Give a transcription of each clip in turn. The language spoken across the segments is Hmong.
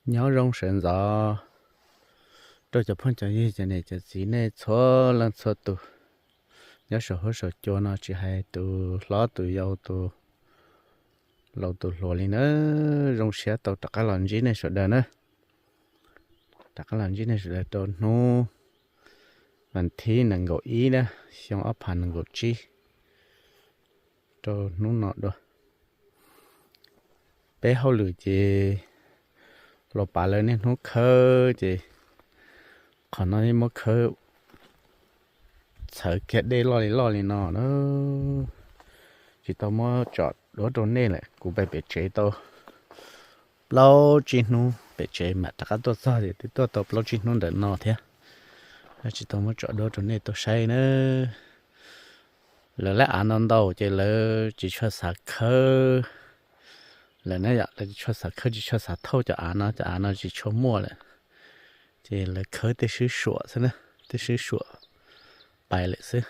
Nyob zoo sawv ntxov rau cov phooj cov ywg, cov niam cov txiv nej txhua leej txhua tus nyob saum huab saum cua no, tsis hais tus hlob tus yau, tus laus tus hluas li na. Zoo siab tau rov qab los ntsib nej sawv daws na. Rov qab los ntsib nej sawv daws rau hnub vas thib nees nkaum ib na, xyoo ob phav nees nkaum tsib, rau hnub no dua. Peb hauj lwm ces Lauj Pav lawv niaj hnub khawb ces qhov no yeej muab khawb txhawv kiag dej loj li loj li no na. Tsis tau muab tsom duab rau nej lawm, kuv pais pem tsev tau plaub tsib hnub, pem tsev mam rov qab tuaj txog ces twb tuaj tau plaub tsib hnub ntawm no thiab. Tsis tau muab tsom duab rau nej tuaj saib na. Lawv lab av ntau ntau ces lawv tsis tshua xav khawb lawm na yom, lawv tsis tshua xav khawb, tsis tshua xav thauj cov av no, cov av no tsis tshua muaj lawm. Ces lawv khawb tej swb suam xwb na, tej swb suam pais lawm xwb.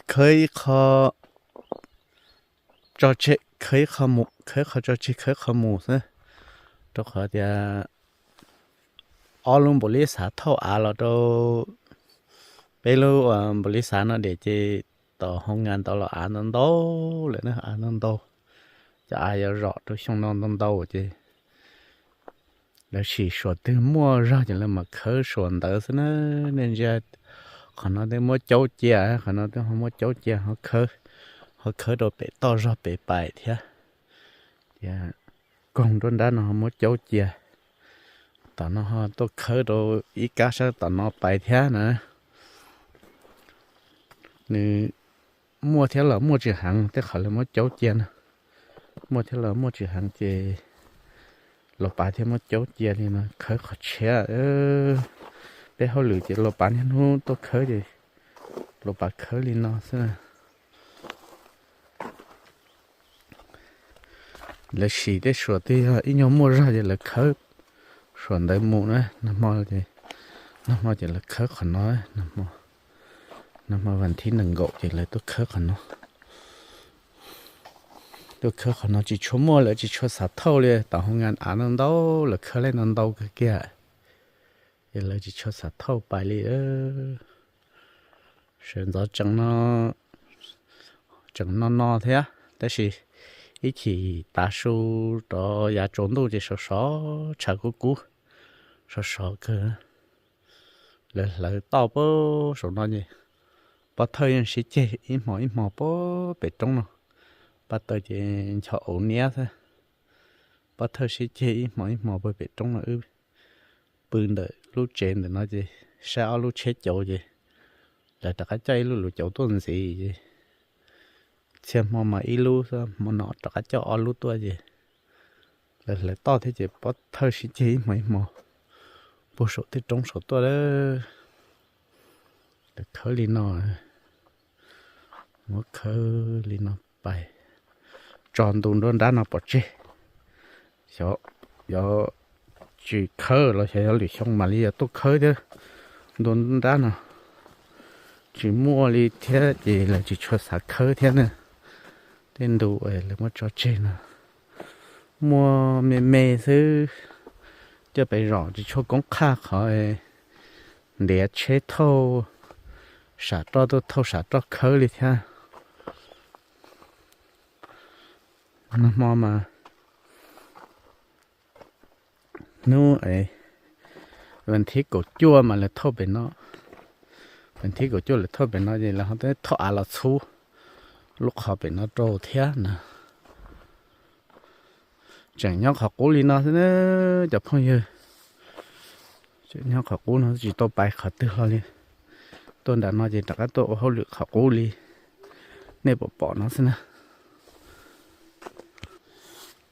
Khawb ib qho tso tseg khawb ib qho mus, khawb ib qho tso tseg khawb ib qho mus xwb, rau qhov tias ob lub npaum li xav thauj av los rau peb lub npaum li xav no deb ces tom hoo ngas ntawd los av ntau ntau lawm na, av ntau ntau. Cov av yuav zom rau xyoo no ntau ntau ces lawv sim suam twg muaj zog ces lawv mam khawb suam ntawd xwb na. Nej ntsia qhov no twb muab caub cia, qhov no twb ho muab caub cia, ho khawb rau pem toj zog pem pais thiab. Ces koog nruab nrab no ho muab caub cia, tom no ho tuaj khawb rau ib kab sab tom no pais thiab na. Nws muaj thiab los muaj tsis heev, tej qhov lawv muab caub cia no muaj thiab los muaj tsis heev ces Lauj Pav thiaj muab caub cia li no khawb qhov tshiab. Peb hauj lwm ces Lauj Pav niaj hnub tuaj khawb ces Lauj Pav khawb li no xwb. Lawv sim tej suam twg yog ib nyuag muaj zog ces lawv khawb suam ntawd mus na. Nag hmo, nag hmo ces lawv khawb qhov no, nag hmo vas thib nees nkaum ces lawv tuaj khawb qhov no. Tuaj khawb qhov no tsis tshua muaj, lawv tsis tshua xav thauj li, tom hoo ngas av ntau ntau, lawv khawb li ntau ntau kawg kiag, ces lawv tsis tshua xav thauj pais li. Sawv ntxov tseem no, tseem no no thiab, tab sis ib chim tav su rov yav tsaus ntuj ces sov sov, tshav kub kub, sov sov kawg. Lawv hlawv toj puag saum no ces pob thawj yeej sib ceg ib hmo ib hmo puag pem roob no. Paj taw ces ncho auv niab xwb. Pob thawj sib ceg ib hmo ib hmo puag pem roob no. Wb pw ntawm lub tsev ntawm no ces saib ob lub tsheb cauv ces lawv rov qab coj ib lub luv cauv tuaj ntxiv ces txhia hmo mas ib lub xwb, hmo no rov qab coj ob lub tuaj ces lawv hlawv toj thiab ces pob thawj sib ceg ib hmo ib hmo puag saum tej roob saum tuaj lawm. Lawv khawb li no, muab khawb li no pais tso ntu nruab nrab no pov tseg. Xyov yuav tsis khawb los xyov yuav lwm xyoo mam li yuav tuaj khawb thiab. Ntu nruab nrab no tsis muaj li thiab ces lawv tsis tshua xav khawb thiab na. Tej ntu lawv muab tso tseg no muaj me me xwb, coj pem zos tsis tshua koob qhaj qhov ntiav tsheb thauj sam roj tuaj thauj sam roj khawb li thiab. Nag hmo mas hnub vas thib kaum cuaj mas lawv thauj pem no, vas thib kaum cuaj lawv thauj pem no ces lawv ho thauj av los txhub lub qhov pem no rau thiab na. Tseem nyob qhov qub li no xwb na cov phooj ywg. Tseem nyob qhov qub no tsis tau pais qhov twg hlo li. Tuaj nram no ces rov qab tuaj ua hauj lwm qhov qub li nej pom pom no xwb na.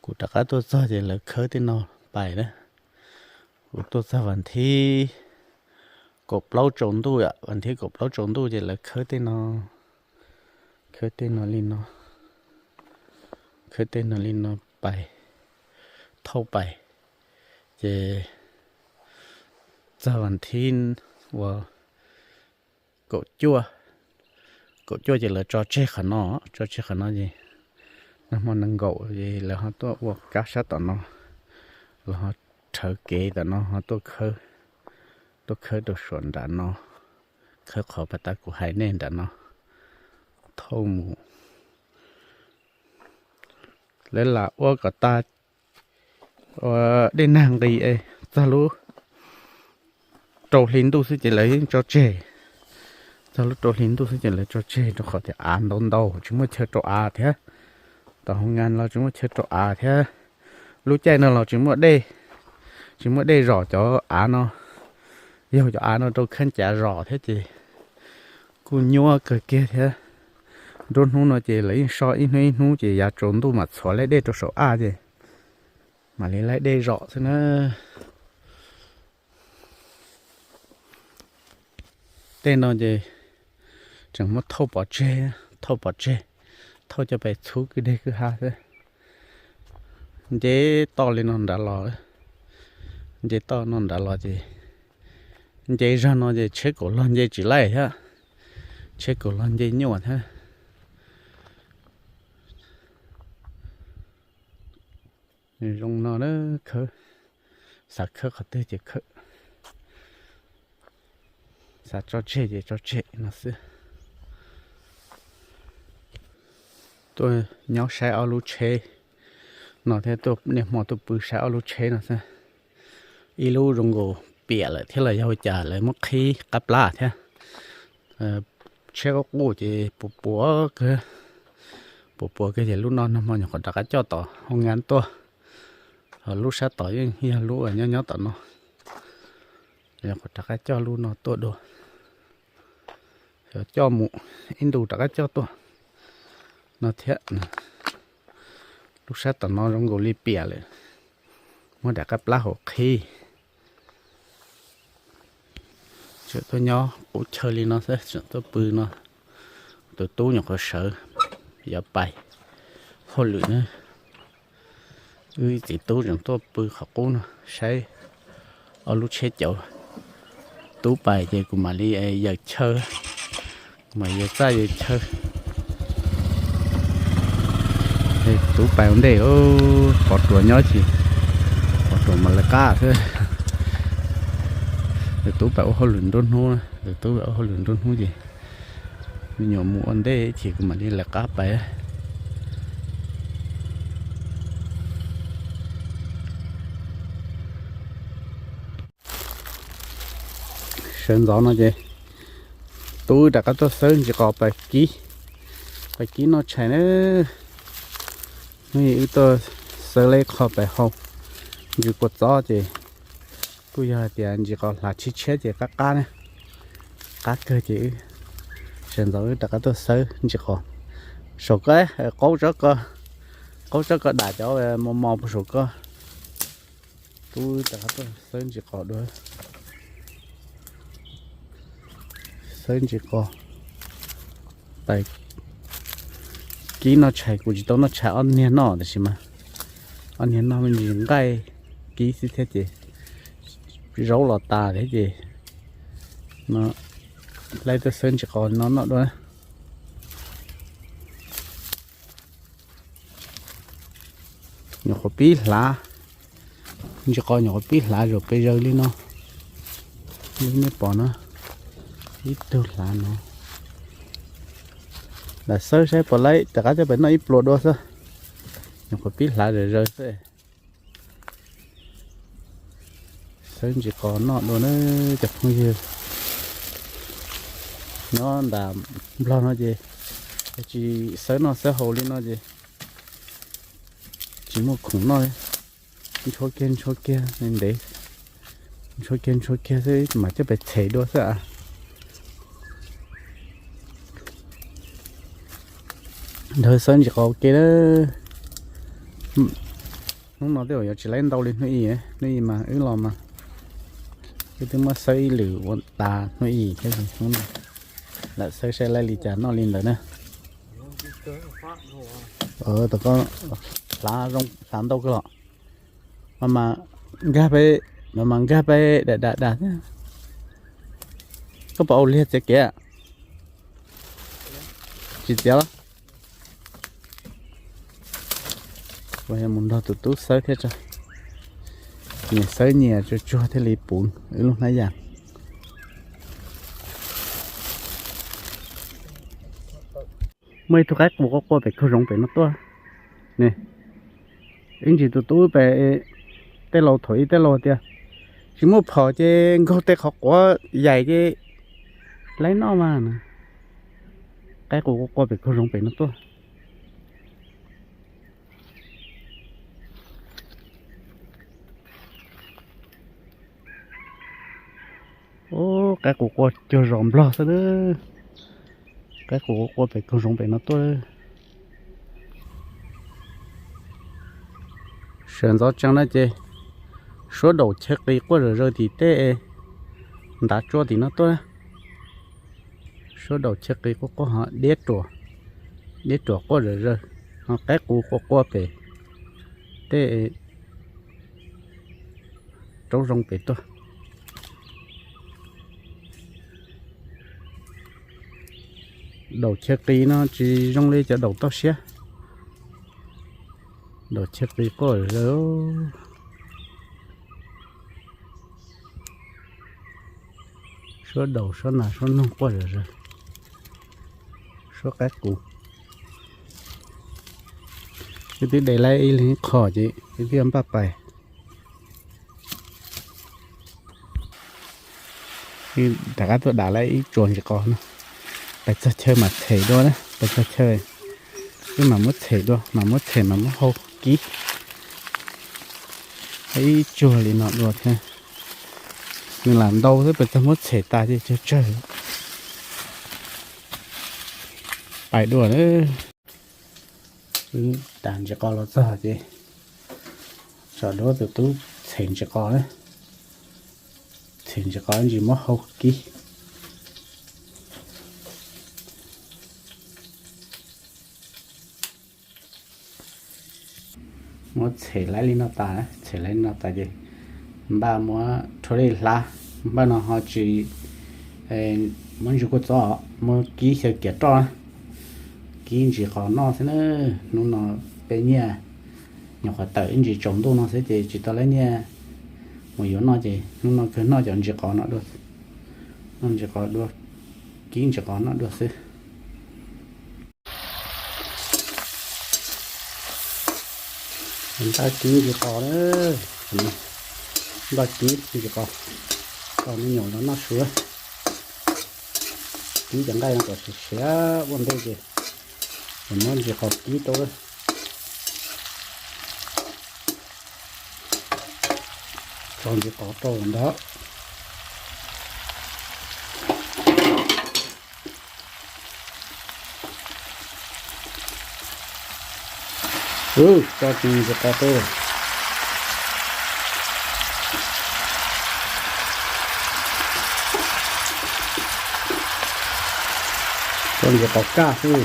Kuv rov qab tuaj txog ces lawv khawb tej no pais na. Kuv tuaj txog vas thib kaum plaub tsaus ntuj, vas thib kaum plaub tsaus ntuj ces lawv khawb tej no, khawb tej no li no, khawb tej no li no pais, thauj pais, ces txog vas thib uas kaum cuaj, kaum cuaj ces lawv tso tseg qhov no, tso tseg qhov no ces nag hmo nees nkaum ces lawv ho tuaj ua kab sab tom no, Los ho rhawv kev tam no ho tuaj khawb, tuaj khawb rau saum nram no, khawb qhov pas tas kuv hais nej nram no, thauj mus. Lawv lam ua kom tas, ua dej nag nqis es txog lub rau hli ntuj xwb ces lawv yeej tso tseg. Txog lub rau hli ntuj xwb ces lawv tso tseg rau qhov tias av ntau ntau tsis muaj chaw rau av thiab. Tom hoo ngas los tsis muaj chaw rau av thiab. Lub caij no los tsis muaj dej, tsis muaj dej zom cov av no. Yog cov av no rau kheeb cav zom thiab ces kuj nyuaj kawg kiag thiab. Nruab hnub no ces lawv yeej so ib hnub ib hnub ces yav tsaus ntuj mam txhuav laib dej rau saum aj ces mam li laib dej zom xwb na. Tej no ces tseem muab thauj pov tseg, thauj pov tseg, thauj coj pais txhub kwj deg kwj ha xwb. Nce toj li no nrad los, nce toj no nrad los ces nce zog no ces tsheb kaum log nce tsis laij thiab, tsheb kaum log nce nyuaj thiab. Zoo no na, khawb, xav khawb qhov twg ces khawb, xav tso tseg ces tso tseg no xwb. Tuaj nyob saib ob lub tsheb no thiab, tuaj niaj hmo tuaj pw saib ob lub tsheb no xwb. Ib lub zoo nkaus piam lawm thiab los yog ua cas lawv muab qhib qab plab thiab. Tsheb qub qub ces puas puas kawg, puas puas kawg ces lub no nag hmo nyuam qhuav rov qab coj tom hoo ngas tuaj. Ho lub sab tod yeej yog lub uas nyob nyob tom no, nyuam qhuav rov qab coj lub no tuaj dua. Xyov coj mus ib ntus rov qab coj tuaj no thiab. Lub sab tom no zoo nkaus li piam lawm, muab daim qab plab hauv qhib. Tseem tuaj nyob qub chaw li no xwb, tseem tuaj pw no. Tus tub nyuam qhuav sawv yuav pais hauj lwm na. Wb txiv tub tseem tuaj pw qhov qub no saib ob lub tsheb cauv. Tub pais ces kuv mam li yawm chaw, kuv mam yawm txaj yawm chaw. Tub pais ua ntej, pov ruam nyob ces pov ruam mam lawv qab xwb. Tus tub pais ua hauj lwm nruab hnub, tus tub pais ua hauj lwm nruab hnub ces me nyuam mus ua ntej ces kuv mam li lawv qab pais. Sawv ntxov no ces tub rov qab tuaj xawb ntsis qos pais kib, pais kib noj tshais na. Hnub ib wb tuaj xawb lawm qhov pais hau ntsis kua txob ces kuj yog hais tias ntsis qos hlav tshiab tshiab ces qab qab na, qab kawg ces wb sawv ntxov wb rov qab tuaj xawb ntsis qos. Saum ko, qaub tsob ko, qaub tsob ko dam cov mos mos puag saum ko. Tub rov qab tuaj xawb ntsis qos dua, xawb ntsis qos pais kib noj tshais. Kuv tsis tau noj tshais ob niag noj tab sis mas ob niag noj me ntsis nqaij kib xwb thiab ces zaub los tas thiab ces no, laib tuaj xawb ntsis qos no noj dua. Nyuam qhuav pib hlav, ntsis qos nyuam qhuav pib hlav zaum pes zaws li no. Nej pom no, ib tug hlav no. Lam xawb saib puas laib rov qab coj pais noj ib pluas dua xwb. Nyuam qhuav pib hlav zaws zaws xwb. Xawb ntsis qos noj dua na cov phooj ywg. Nyob nram Nplog no ces tsis xawb noj xawb haus li no ces tsis muaj khoom noj li. Ntshuab kiag ntshuab kiag ntev, ntshuab kiag ntshuab kiag xwb mas coj pais txhem dua xwb a. Nrog xawb ntsis qos ua ke na. Hnub no tej zaum yuav tsis laib ntau li hnub ib, hnub ib mas wb los mas wb twb muab xawb ib lwm ua tas hnub ib thiab hnub no lam xawb saib laib li cas noj li ntawd na. Tom ko hlav zoo hlav ntau kawg los. Mas mas nkag peb, mas mas nkag peb dam dam dam thiab. Koj puas ua liag txiav kev? Tsis txiav los? Mus nrog tus tub xawb thiab tso. Nyias xawb nyias tsuag tsuag thiaj li puv wb lub hnab yas. Muaj ib tug qaib qus qua qua pem kaug zoov pem no tuaj ne. Ib ntsis tus tub pem tej laus thaum ub tej laus tias tsis muaj phom ces nkaug tej qhov quav yaim ces laib noj mas. Qaib qus qua qua pem kaug zoov pem no tuaj. Ub, qaib qus qua cuag zos Nplog xwb lawm. Qaib qus qua pem kaug zoov pem no tuaj. Sawv ntxov tsees no ces suab daum chaw qis quaj zom zaws tim tej ntav tsua tim no tuaj. Suab daum chaw qis quaj quaj ho diab ruam, diab ruam quaj zom zaws, ho qaib qus qua qua pem tej roob zoo pem tuaj. Daum chaw qis no tsis zoo li cov daum toj siab. Daum chaw qis quaj zom zaws. Suab daum suab nas suab noog quaj zom zaws. Suab qaib qus. Wb twb de lawm ib leeg qho ces wb twb npaj pais. Rov qab tuaj dam lawm ib tsuas ntsis qos no. Pais txog chaw mam them dua na, pais txog chaw wb mam muab them dua, mam muab them mam muab hau kib. Ib tsuag li no dua thiab. Nws lam ntau xwb, pais txog muab them tas ces tsawg tsawg. Pais dua na. Wb dam ntsis qos los txog ces tso duab tus tub them ntsis qos na. Them ntsis qos ntsis muab hau kib. Muab them laib li no tas, them laib li no tas ces npaj muab rhuav li hlav, npaj no ho tsis muab ntsis kua txob, muab kib xyaw kiav roj, kib ntsis qos noj xwb na. Hnub no peb nyiaj nyuam qhuav tawm ib ntsis tsaus ntuj no xwb ces tsis tau laib nyiaj mus yuav noj ces hnub no kawg noj cov ntsis qos no dua, noj ntsis qos dua, kib ntsis qos noj dua xwb. Npaj kib ntsis qos na, npaj kib ntsis qos, qos me nyuam no noj su. Kib cov nqaij no kom siav siav ua ntej ces muab ntsis qos kib rau. Tso ntsis qos rau ntawd. Tso ntsis qos rau. Tso ntsis qos kaj xwb.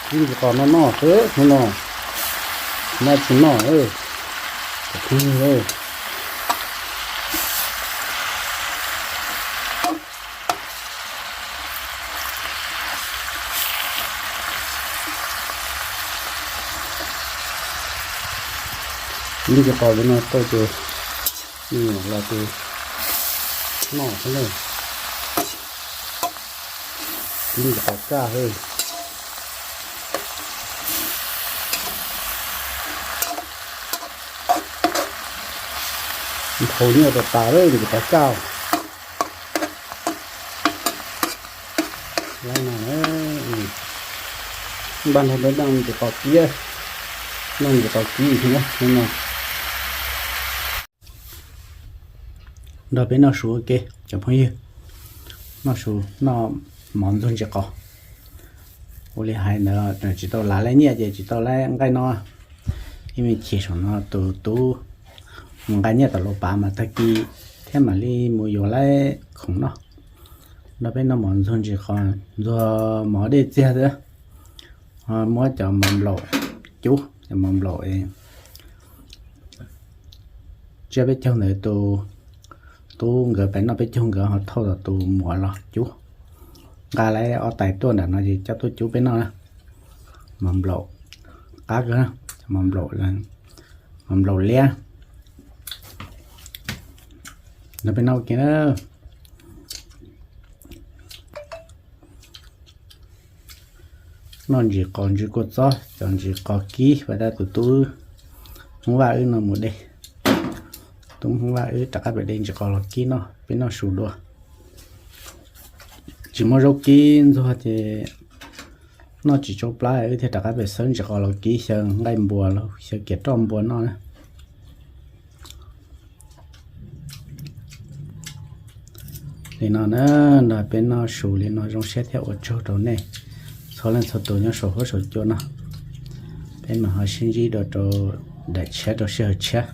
Kib ntsis qos no noj xwb hnub no, noj tsis noj, kom pheej yig. Kib ntsis qos li no tau ces me nyuam los ces noj xwb na. Kib ntsis qos kaj xwb. Nphau nyiaj tas tas lawm ntsis qos kaj. Npaj no peb noj ntsis qos kib, noj ntsis qos kib no. Nrog peb noj su ua ke cov phooj ywg, noj su, noj mov ntxuag ntsis qos. Ua li hais ntawd tsis tau lav laib nyiaj ces tsis tau laib nqaij no. Ib me chim saum no tus tub mus nqa nyiaj tom Luas Pav mas tag kis thiab mam li mus yuav laib khoom noj. Nrog peb noj mov ntxuag ntsis qos, ntxuag mov dej txiag xwb. Muab cov mov nplaum cub, cov mov nplaum tsiab peb caug ntawd, tus tub nkawd pem noj peb caug nkawd ho thauj tom tus muam los cub. Nqa lawv ob tais tuaj nram no ces coj tuaj cub peb noj na. Mov nplaum qab kawg na. mov nplaum, mov nplaum liab. Nrog peb noj ua ke na. Noj ntsis qos ntsis kua txob, cov ntsis qos kib, ua tab tus tub Hmoob Vaj wb no mus de. Tub Hmoob Vaj wb rov qab pem de ntsis qos los kib noj, peb noj su dua. Tsis muaj zaub kib ntxuag ces noj tsis tsau plab, wb thiaj rov qab pem xawb ntsis qos los kib xyaw nqaij npua los xyaw kiav roj npua noj na. Li no na, nrog peb noj su li no zoo siab thiab ua tsaug rau nej txhua leej txhua tus nyob saum huab saum cua no. Peb mam ho sib ntsib dua rau daim tshiab rau sij hawm tshiab.